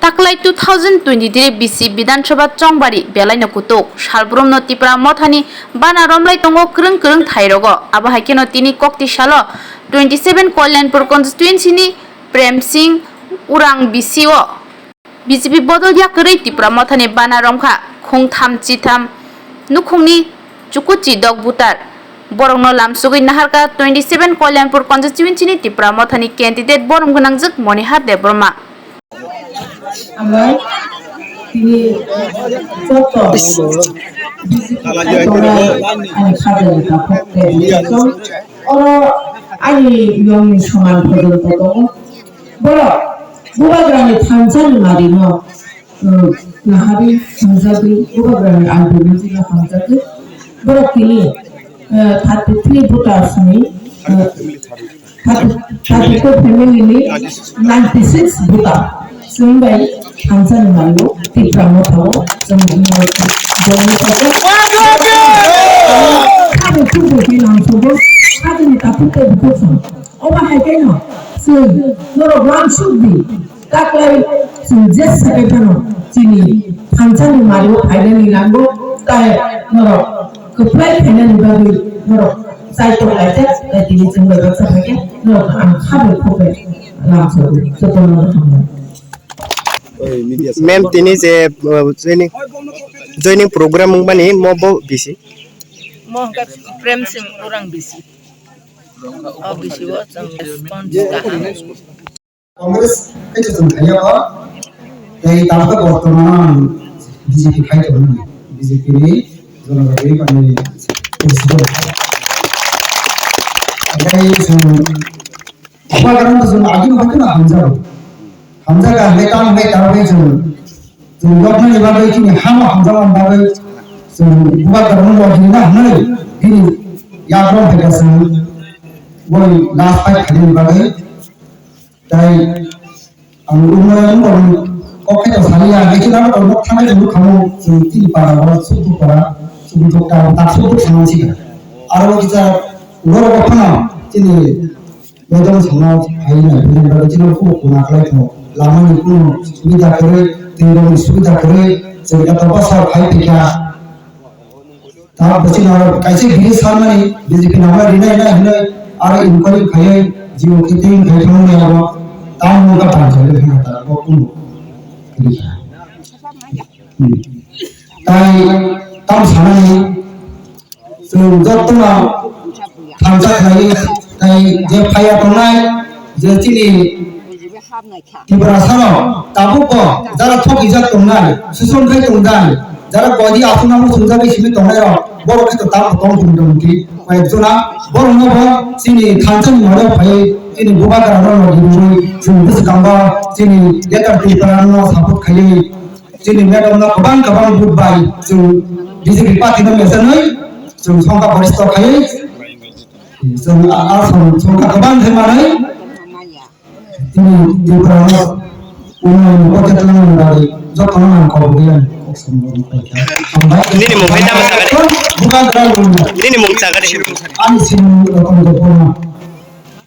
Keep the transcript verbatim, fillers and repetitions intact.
Taklai two thousand twenty-three B C Bidhan Sabha Chongbari belaino kutuk. Salbrumno Tipra Mothani bana romlai tongo kwrwng kwrwng thairogo. Abo hai kheno tini kokti salo twenty-seven Kalyanpur constituency ni Prem Singh Urang B C o B J P bodol yakarwi Tipra Mothani bana romkha khungtham chitham nukhungni chukuchi dok butar. Borokno lamsugwi naharkha twenty-seven Kalyanpur constituency ni Tipra Mothani candidate borom gwnangjwk Monihar Debbarma. Amai tini joto B J P bai tongnai ani khairokni takhuk tei oro ani yongni soman phojon tongo. Borok Bubagrani thansa ni mari no, uh, naharwi hamjagwi, Bubagrani ideology no hamjagwi, borok tini, uh, thirty three voters ni, uh, thirty, thirty two family ni ninety six voter. Chwng bai thansa ni mari o Tipra Motha o chwng boni kabo. Kabo khubo khe nang sobo, kabo ni takhuk tei bukhuk sam. Omo hai khe no, chwng norok uansuk di, taklai chwng jesa khe phano chini thansa ni mari o phainani nango, tai norok kwplai khainani bagwi norok chaitok laijak, tai tini chwng bai baksa phai khe norok ang kha bai khuk bai lamsogo, jotono hambai. Ma'am, tini je, uh, joining, joining program wngmani mo bo B C? Mo hwnkha Prem Singh Urang B C. O B C o chwng response kaham. Congress khe chwng thaiya o, tei tabukhe bortoman ang B J P khai tongo, B J P ni Jonojagiri Party ni president. Tei chwng Bubagrano chwng agini hoi kheno hamjago. Hamjaga hwnkhe tamo hwnkhe tamo khe chwng, chwng yoknani bagwi chini hano hamjakmani bagwi chwng Bubagrano logi rwna hwnwi bini yagrong phaikha chwng boni last fight khainani bagwi. Tei ang umrani borokni kok khe to saliya, hwnkhe chwng abo nok thangnai chwng nukha mo chwng chini para o Sukduk para, Sukduk ta, ta Sukduk thangma sikha. Aro kisa borok phano chini Bedon songno hai nai, bini bagwi chini khuk khuna khlai tongo. Lamani kuno subida kwrwi, twi rokni subida kwrwi, chwng eto bwsa khai phaikha. Ta bwswk no kaisa bini sanmani B J P nangma rinai nai hinwi aro inquiry khaiwi jio khe tei khai thangmani abo tamo wngkha panchayat wngkha ta bo kuno. Hmm. Tai tam sanani chwng jotono thansa khlaiwi tai je phaiya tongnai je chini Tiprasano tabukbo jara thokijak tongnai, susom khai tongnai, jara godi aswknamo chumjagwi simi tongnairok borok khe to tamo tong tong tong khe koi ekjona borokno bo chini thansa ni moro phaiwi chini Bubagrano logi rwui chwng bwskango chini Greater Tiprano support khaiwi Chini madam no kwbang kwbang vote bai chwng B J P party no mesenwi chwng songkha boristo khaiwi chwng a, a song, songkha kwbang khe manwi chini Tripura no unnayon ni project no nang bagwi joto no nang kok bwlai ang kok samung rok paikha. Hambai. Nini mung hai tamo sakha de? Bubagra lungya. Nini mung sakha de? Ani simung Roton Debbarma.